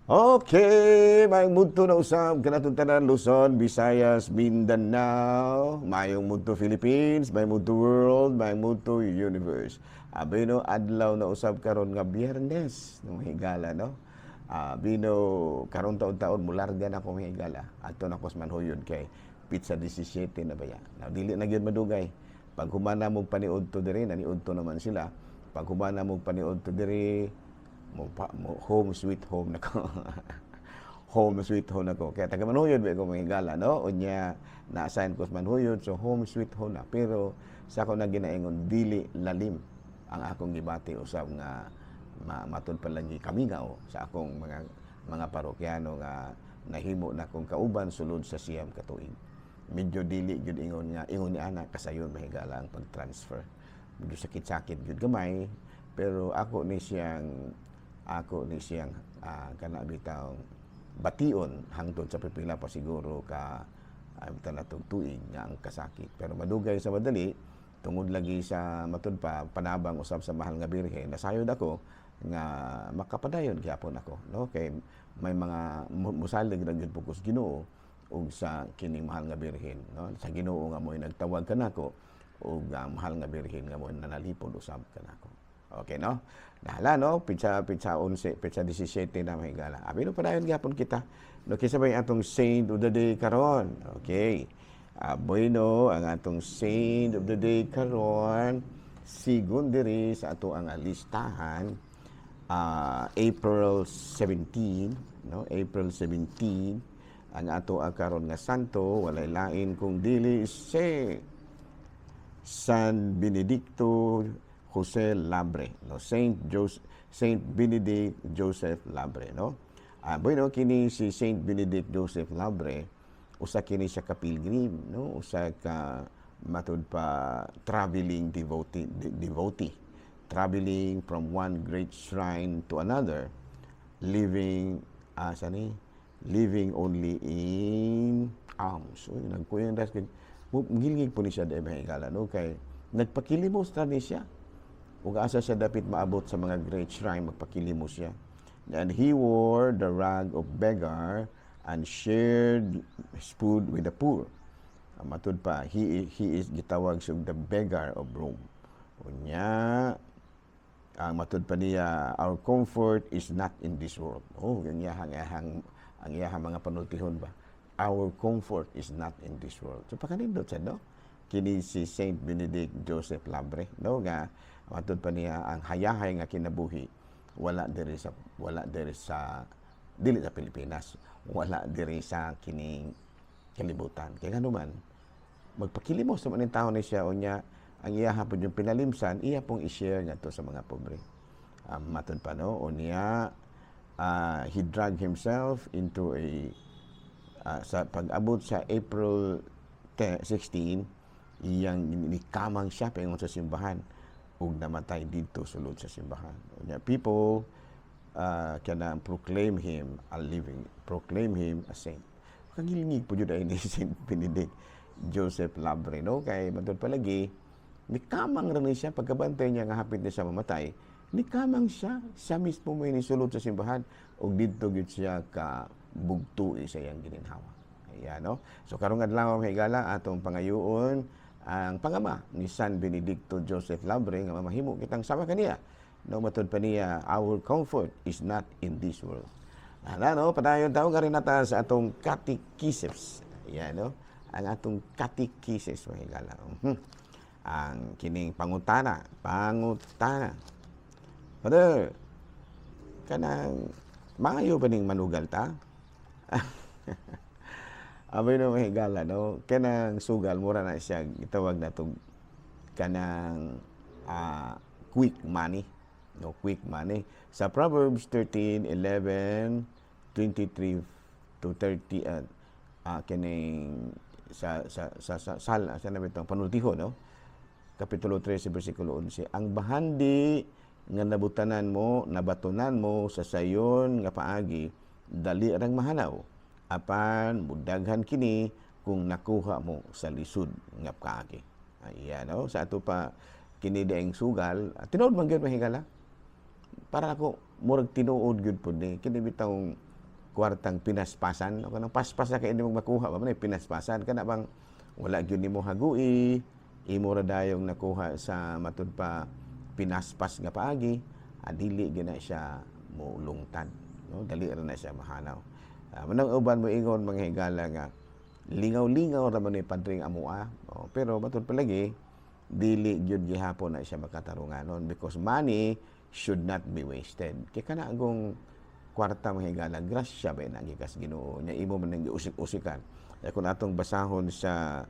Okay, maayong mudto na usab kanatong tanan, Luzon, Visayas, Mindanao, maayong mudto Philippines, maayong mudto world, maayong mudto universe. Abi no, adlaw na usab karon nga Biyernes, no, higala, no. Bino karon taon-taon mularga na akong higala. Adto na ko sa Manhuyod kay petsa 17 na baya. Now, dili na gyud madugay. Pag humana mo paniudto diri, naniudto naman sila. Pag humana mo paniudto diri, mo, pa, mo home sweet home na ko. Home sweet home na ko. Kaya taga Manhuyod ba ko, mga higala, no? Unya, na-assign ko sa Manhuyod, so home sweet home na. Pero sa ako na ginaingon, dili lalim ang akong gibati usab nga matud pa lagi kamingaw sa akong mga parokyano nga nahimo na akong kauban sulod sa 9 ka tuig. Medyo dili gyud ingon nga ingon ni ana kasayon, mahigala, ang pag-transfer. Medyo sakit-sakit gyud gamay, pero ako ni siyang kana bitaw bation hangtod sa pipila pa siguro ka bitaw natong tuig nga ang kasakit. Pero madugay sa madali tungod lagi sa matud pa panabang usab sa Mahal nga Birhen, nasayod ako nga makapadayon gyapon ako, no, kay may mga musalig ra gyud po sa Ginoo ug sa kining Mahal nga Birhen, no, sa Ginoo nga mo'y nagtawag kanako ug ang Mahal nga Birhen nga mo'y nanalipod usab kanako. Okay, no? Nahala, no, petsa 11, petsa 17 na, mahigala. Abi no, padayon gyapon kita, no. Kinsa ba atong saint of the day karon? Okay. Bueno, ang atong saint of the day karon sigon diri sa ato ang listahan, April 17, no? April 17, ang ato ang karon nga santo walay lain kung dili si San Benedicto Jose Labre, no? Saint Benedict Joseph Labre, no? Bueno, kini si Saint Benedict Joseph Labre, usa kini siya ka pilgrim, no? Usa ka matud pa traveling devotee, traveling from one great shrine to another, living sa ni living only in alms. Uy, nagkuyan ras kay gilgig po ni siya dahil, mahigala, no, kay nagpakilimos ra ni siya ug asa siya dapit maabot sa mga great shrine, magpakilimos siya. And he wore the rag of beggar and shared his food with the poor. Matud pa, he is gitawag siya the beggar of Rome. Unya, ang matud pa niya, "Our comfort is not in this world." Oh, ang iyahang mga panultihon ba? "Our comfort is not in this world." So pakanindot siya, no? Kini si Saint Benedict Joseph Labre, no, nga matud pa niya ang hayahay nga kinabuhi wala diri sa dili sa Pilipinas, wala diri sa kining kalibutan. Kaya ngano man magpakilimos naman ang tao ni siya, unya ang iya hapon yung pinalimsan, iya pong i-share ngadto sa mga pobre. Matud pa, no, unya he dragged himself into a sa pag-abot sa April 10, 16, iyang nikamang siya paingon sa simbahan ug namatay didto sulod sa simbahan. Unya people kana proclaim him a living, proclaim him a saint. Kagilingig po jud ay ni Saint Benedict Joseph Labre, no, kay matud palagi nikamang ra ni siya. Pagkabantay niya nga hapit na siya mamatay, nikamang siya, siya mismo may nisulod sa simbahan ug didto gyud siya ka bugtui sa iyang gininhawa. Ayan, no? So karong adlaw, mga higala, atong pangayoon ang pangama ni San Benedicto Joseph Labre nga mamahimo kitang sama kaniya. No, matud pa niya, "Our comfort is not in this world." Ana, no, padayon tawo nga rin nata sa atong catechesis. Ayan, no? Ang atong catechesis, mga higala. Ang kining pangutana, pangutana. Father, kanang maayo ba ning manugal ta? Abay no, mahigala, no, kanang sugal mura na siya gitawag na tong kanang quick money, no, quick money. Sa Proverbs 13, 11, 23 to 30, kining sa sal sa na bitong panultiho, no, Kapitulo 13 bersikulo 11, ang bahandi nga nabutanan mo, nabatunan mo sa sayon nga paagi, dali rang mahanaw, apan mudaghan kini kung nakuha mo sa lisod nga paagi. Ayan, no? Sa ato pa kini dieng sugal, tinuod man gyud, mahigala. Para ako murag tinuod gyud pud ni kini bitawng kwartang pinaspasan, o kanang paspas na kay hindi mo makuha ba man, pinaspasan kana bang wala gyud nimo hagui, imo ra dayong nakuha sa matud pa pinaspas nga paagi, dili gyud na siya mulungtad, no? Dali ra na siya mahanaw. Manang uban mo ingon, mga higala, nga lingaw-lingaw ra man ni padring amua, oh, pero matud palagi dili gyud gihapon na siya makatarunganon because money should not be wasted. Kay kana agong kwarta, mga higala, grasya ba na gikas Ginoo nya, imo man nang giusik-usikan. Kung atong basahon sa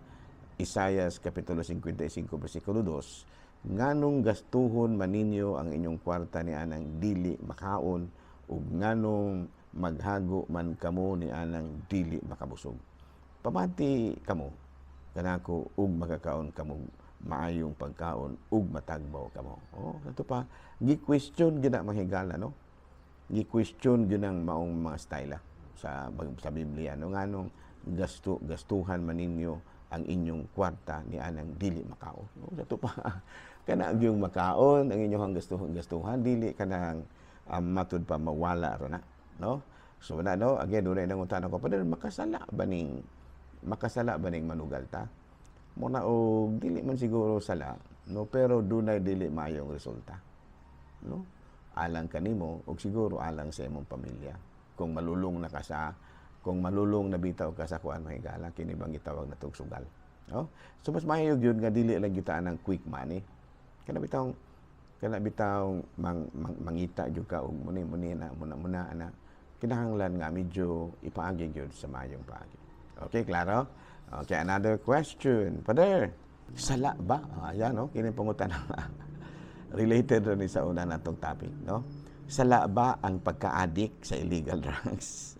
Isayas kapitulo 55 bersikulo 2, "Nganong gastuhon man ninyo ang inyong kwarta ni anang dili makaon ug nganong maghago man kamo ni anang dili makabusog? Pamati kamo kanako ug makakaon kamo maayong pagkaon ug matagbaw kamo." Oh, ato pa gi-question gyud na, mga higala, no? Gi-question gyud ang maong mga style sa Biblia, no? Nganong gastuhan man ninyo ang inyong kwarta ni anang dili makaon, no? Ato pa kana gyung makaon ang inyong gastuhan gastuhan, dili kanang matud pa mawala ra na, no? So na, no, again, dunay nangutana ko, "Padre, makasala ba ning manugal ta?" Muna og dili man siguro sala, no, pero dunay dili maayong resulta, no, alang kanimo ug siguro alang sa imong pamilya kung malulong na bitaw ka sa kuan, mahigala, kini bang gitawag na sugal, no? So mas maayo gyud nga dili lang gyud ang quick money, kana bitaw mangita gyud ka og muni muni na muna muna ana. Kinahanglan nga medyo ipaagi gyud sa maayong paagi. Okay, klaro? Okay, another question. "Father, sala ba?" Ah, ayan, no, kini pangutana related rin ni sa una natong topic, no? "Sala ba ang pagka-addict sa illegal drugs?"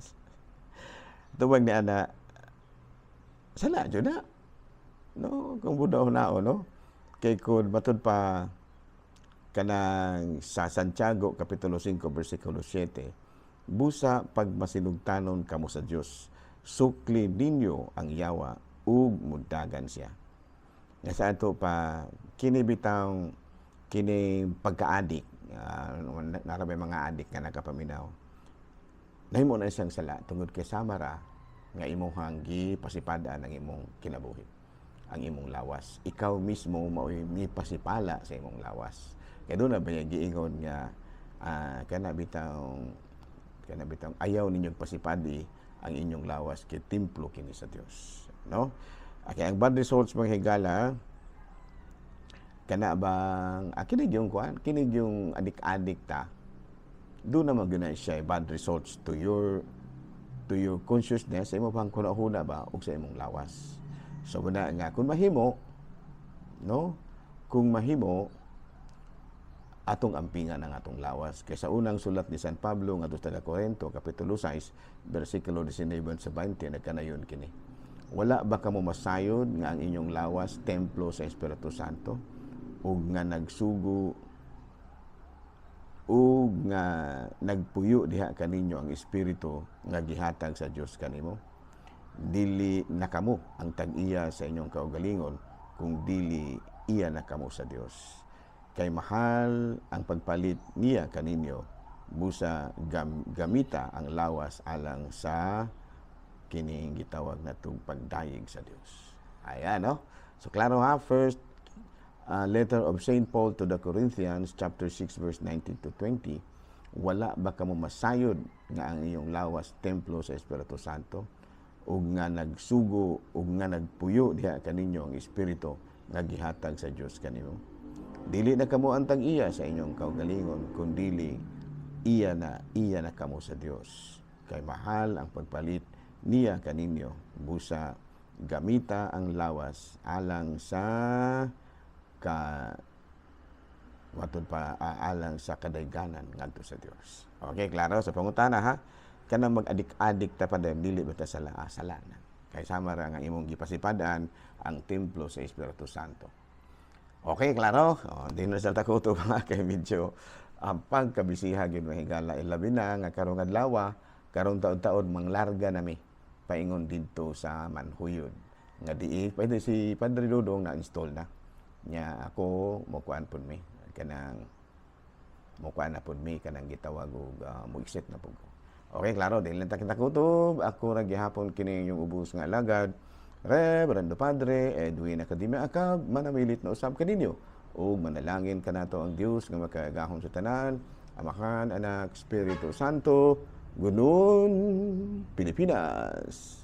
Tubag ni ana, sala jud na. No, kung budaw na, no? Kay kung matud pa kanang sa Santiago kapitulo 5 bersikulo 7, "Busa pagmasinugtanon kamo sa Dios, sukli ninyo ang yawa ug mudagan siya." Nga sa ato pa kini bitawng kini pagka-addict, narabay mga adik nga nakapaminaw, nahimo na siyang sala tungod kay samara nga imuhang gipasipada ang imong kinabuhi, ang imong lawas. Ikaw mismo mao'y mipasipala sa imong lawas. Kay doon na ba giingon nga kana bitawng ayaw ninyong pasipadi ang inyong lawas kay templo kini sa Dios, no? Okay, ang bad results, mga higala, kana bang kini yung kuan, kini yung adik-adik ta, doon naman gyud na siya bad results to your consciousness, sa imo pang hunahuna ba ug sa imong lawas. So muna nga kung mahimo, no, kung mahimo atong ampingan ang atong lawas, kay sa unang sulat ni San Pablo ngadto sa taga Corinto kapitulo 6 bersikulo 19 sa 20, nagkanayon kini, "Wala ba kamo masayod nga ang inyong lawas templo sa Espiritu Santo ug nga nagsugo ug nga nagpuyo diha kaninyo ang Espiritu nga gihatag sa Dios kanimo? Dili na kamo ang tag-iya sa inyong kaugalingon kung dili iya na kamo sa Dios. Kay mahal ang pagpalit niya kaninyo. Busa gamita ang lawas alang sa kining gitawag natong pagdayeg sa Dios." Ayan, no? So klaro ha, first letter of St. Paul to the Corinthians chapter 6 verse 19 to 20, "Wala ba kamo masayod nga ang iyong lawas templo sa Espiritu Santo ug nga nagsugo ug nga nagpuyo diha kaninyo ang Espiritu nga gihatag sa Dios kanimo? Dili na kamo ang tag-iya sa inyong kaugalingon kun dili iya na kamo sa Dios. Kay mahal ang pagpalit niya kaninyo. Busa gamita ang lawas alang sa ka matud pa alang sa kadayganan ngadto sa Dios." Okay, klaro sa pangutana ha. Kanang mag-adik-adik ta pa dili ba ta sala? Ah, sala na. Kay sama ra nga imong gipasipadan ang templo sa Espiritu Santo. Okay, klaro? Oh, di na sa takuto pa kay medyo ang pagkabisiha gyud, mga higala, ilabi na nga karong adlaw, karong taon-taon manglarga nami paingon didto sa Manhuyod nga di pwede si Padre Dudong na install na nya. Ako mo kuan pud mi, kanang mo kuan na pud mi, kanang gitawag og mo exit na pud ko. Okay, klaro, dili na ta kita kutob. Ako ra gihapon kini inyong ubos nga alagad, Reverendo Padre Edwin Academia Acab, manamilit na usab kaninyo. Ug manalangin kanato ang Dios nga makagahom sa tanan, Amahan, Anak, Espiritu Santo. Gunon, Pilipinas.